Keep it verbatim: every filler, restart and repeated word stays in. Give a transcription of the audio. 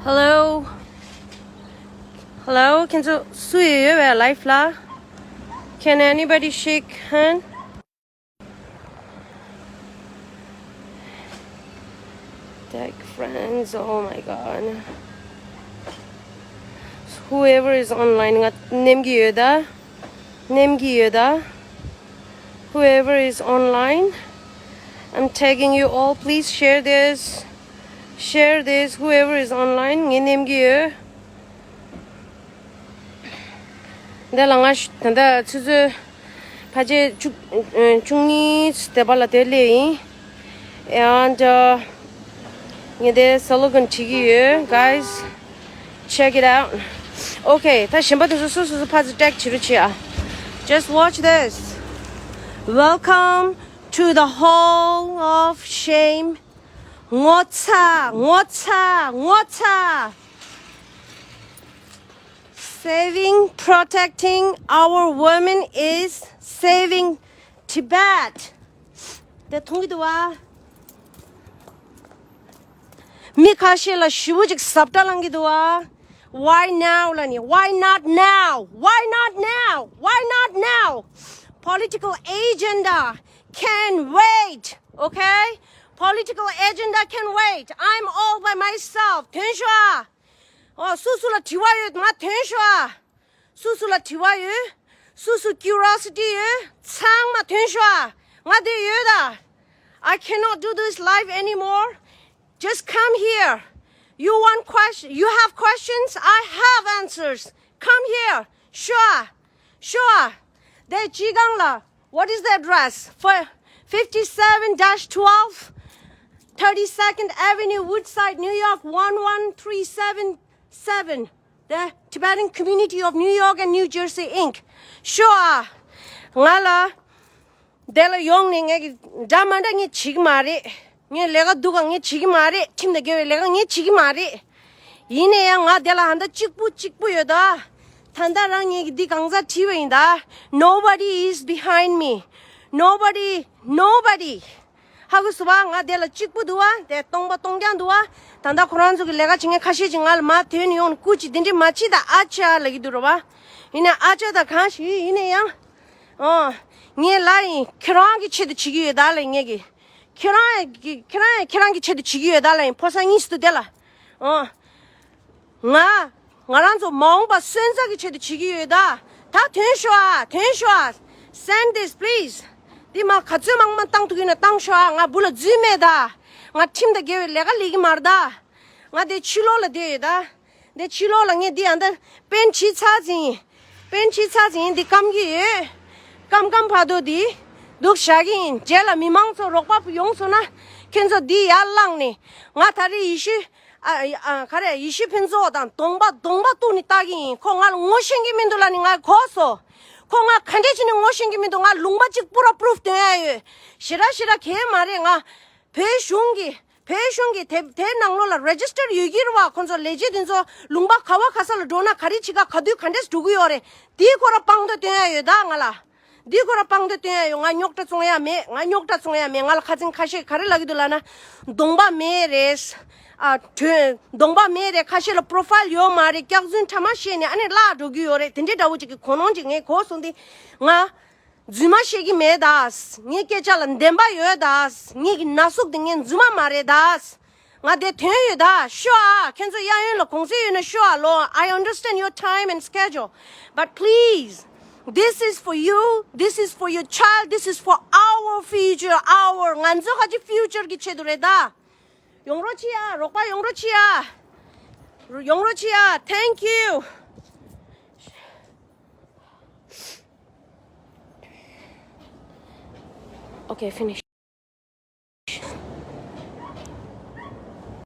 Hello. Hello. ཁྱེད་ཚོ་སུ་ཡོད་ཡོད་པས་live ལ། Can anybody shake hand? Tag friends. Oh my god. Whoever is online, ང་ནེམ་གི་ཡོད་ད། ནེམ་གི་ཡོད་ད། Whoever is online, I'm tagging you all. Please share this. Share this. Whoever is online, ངས་ནེམ་གི་ཡོད། འདི་ལ་ང་ད་ལྟ་ཆུ་ཚོད་ཕལ་ཆེར་བཅུ་ཨ་བཅུ་གཉིས་དེ་བར་ལ་དེར་སླེབས་ཡིན། And uh, ངས་དེ་slogan བྲིས་ཀྱི་ཡོད། Guys, check it out. Okay, ད་གཞན་པ་དེ་ཚོ་སོ་སོ་སོ་ཕར་ཚུར་tag བྱེད་རོགས་བྱེད་ཨ། Just watch this. Welcome to the hall of shame. ངོ་ཚ། ངོ་ཚ། ངོ་ཚ། Saving, protecting our women is saving Tibet. དེ་མཐོང་གི་འདུག་བ། མི་ཁ་ཤས་ལ་ཞེ་པོ་ཅིག་ཟབ་སྒྲ་ལངས་ཀྱི་འདུག་བ། Why now ལབ་ནི། Why not now? Why not now? Why not now? Political agenda can wait, okay? Political agenda can wait. I'm all by myself. ཐོན་ཤོག་ཨ། ཨོ། སུ་སུ་ལ་དྲི་བ་ཡོད་ང་ཐོན་ཤོག་ཨ། སུ་སུ་ལ་དྲི་བ་ཡོད། སུ་སུ་curiosity ཡོད་ཚང་མ་ཐོན་ཤོག་ཨ། ང་དེ་ཡོད་ད། I cannot do this live anymore. Just come here. You want question? You have questions? I have answers. Come here. ཤོག་ཨ། ཤོག་ཨ། དེ་ཅི་གང་ལ། What is the address? For fifty-seven dash twelve, thirty-second Avenue, Woodside, New York, one one three seven seven. The Tibetan Community of New York and New Jersey, Inc. ཤོག་ཨ། ང་ལ་དེ་ལ་ཡོང་ནས་ངས་ཀྱི་འདྲ་མ་འདྲ་ངས་བྱེད་ཀྱི་མ་རེད། ངས་ལས་ཀ་སྡུག་ག་ངས་བྱེད་ཀྱི་མ་རེད། ཁྲིམས་དང་འགལ་བའི་ལས་ཀ་ངས་བྱེད་ཀྱི་མ་རེད། ཡིན་ན་ཡང་ང་དེ་ལ་ཧ་ད་གཅིག་པུ་གཅིག་པུ་ཡོད་ད། ད་ལྟ་རང་ངས་ཀྱི་འདི་གང་ཟག་བྲིས་པ་ཡིན་ད། Nobody is behind me. Nobody, nobody. ཧ་གོ་སོང་བ། ང་དེ་ལ་གཅིག་པུ་འདུག་བ། དེ་སྟོང་པ་སྟོང་རྐྱང་འདུག་བ། ད་ལྟ་ཁོ་རང་ཚོ་གི་ལས་ཀ་བྱེད་མཁན་ཁ་ཤས་ཀྱིས་ང་ལ་མར་ཐོན་ནས་ཡོང་ནས་སྐུ་མཁྱེན་དེ་འདྲས་མ་བྱེད་ད་ཨ་ཅག་ལབ་ཀྱི་འདུག་ར་བ། ཡིན་ན་ཨ་ཅག་ད་གང་ཞིག་ཡིན་ན་ཡང་། ཨོ། ངས་ལབ་ཡིན། ཁྱེད་རང་གི་ཆེད་དུ་བྱེད་ཀྱི་ཡོད་ད་ལབ་ངས་ཀྱི། ཁྱེད་རང་གི་ཁྱེད་རང་ཁྱེད་རང་གི་ཆེད་དུ་བྱེད་ཀྱི་ཡོད་ད་ལབ་ཡིན། ཕོ་གསར་གཉིས་སུ་དེ་ལ། ཨོ། ང་ང་རང་ཚོ་མ་འོངས་པ་སོན་རྩ་གི་ཆེད་དུ་བྱེད་ཀྱི་ཡོད་ད། ད་ཐོན་ཤོག་ཨ། ཐོན་ཤོག་ཨ། Send this please. འདི་མ་ག་ཚོད་མང་མང་བཏང་ཐུབ་ཀྱི་ན་བཏང་ཤོག་ཨ། ང་བུ་ལ་རྫུན་མེད་ད། ང་ཁྲིམས་དང་འགལ་བའི་ལས་ཀ་ལས་ཀྱི་མ་རེད་ད། ང་དེ་ཕྱི་ལོགས་ལ་བསྡད་ཡོད་ད། འདི་ཕྱི་ལོགས་ལ་ངས་འདི་ཡང་ད་པན་བྲིས་ཚར་ཟིན། པན་བྲིས་ཚར་ཟིན། འདི་སྐམ་གྱི་ཡོད། སྐམ་སྐམ་བར་དོ་འདི་འདུག་བཞག་གི་ཡིན། རྗེས་ལ་མི་མང་ཚོ་རོགས་པ་ཡོང་སོང་ན་ཁྱེད་ཚོ་འདི་ཡར་བླངས་ནས། ང་ད་རེས་ཡེ་ཤུ་ཨ་ཨ་ག་རེ་ཡེ་ཤུ་ཕུན་ཚོགས་དང་གདོང་པ་གདོང་པ་གཏུགས་ནས་ལྟ་གི་ཡིན། ཁོ་ང་ལ་ངོ་ཤེས་ཀྱི་མི་འདུག་ལབ་ནས་ང་གོ་སོང་། ཁོ་ང་ག་འདྲས་བྱས་ནས་ངོ་ཤེས་ཀྱི་མི་འདུག་ང་ལུང་པ་གཅིག་པུ་ར་པུ་རུབ་སྟོན་ཡ་ཡོད། ཞེ་དྲག་ཞེ་དྲག་གལ་མ་རེད། ང་བོད་གཞུང་གི་བོད་གཞུང་གི་དེ་དེའི་ནང་ལོགས་ལ་རེ་ཇི་སི་ཊར་ཡོད་ཀྱི་རེད་བ། ཁོ་ཚོ་ལས་བྱེད་དེ་ཚོ་ལུང་པ་ག་བ་ག་ས་ལ་འགྲོ་ན་ག་རེ་བྱེད་ག་ག་དུས་ག་འདྲས་འགྲོ་གི་ཡོད་རེད། དེའི་སྐོར་ལ་དཔང་རྟགས་སྟོན་ཡ་ཡོད་ད་ང་ལ། འདི་ཁོ་ར་དཔང་དེ་སྟོན་ཡ་ཡོད། ང་རྙོག་དྲ་བཙོང་ཡ་མེད། ང་རྙོག་དྲ་བཙོང་ཡ་མེད། ང་ལ་ཁ་སང་ཁ་ཤས་ག་རེ་ལབ་ཀྱི་འདུག་ལབ་ན། གདོང་པ་མེད་རེད། ཨ་དྲོད་གདོང་པ་མེད་རེད། ཁ་ཤས་ལ་པོ་རོ་ཕ་ཡིལ་ཡོད་མ་རེད། སྐྱག་རྫུན་ཕྲ་མ་བཤད་ནས་ཨ་ནི་བརླག་འགྲོ་གི་ཡོད་རེད། དེ་འདྲའི་འདྲ་བོ་ཅིག་གི་གོ་ནོར་ཅིག་ངས་གོ་སོང་སྟེ། ང་རྫུན་མ་བཤད་ཀྱི་མེད་ད། ངའི་སྐད་ཆ་ལ་བདེན་པ་ཡོད་ད། ངའི་གི་ན་ཟུག་དེ་ངའི་རྫུན་མ་མ་རེད་ད། ང་དེ་དོན་ཡོད་ད། ཤོག་ཨ། ཁྱེད་ཚོ་གཡས་གཡོན་ལ་གུང་སེང་ཡོད་ན་ཤོག་ཨ་ལོ། I understand your time and schedule, but please, this is for you, this is for your child, this is for our future, our ང་ཚོ་ག་ཅི་future གི་ཆེད་དུ་རེད་ད། ཡོང་རོགས་བྱེད་ཨ། རོགས་པ་ཡོང་རོགས་བྱེད་ཨ། ཡོང་རོགས་བྱེད་ཨ། Thank you. Okay, finish.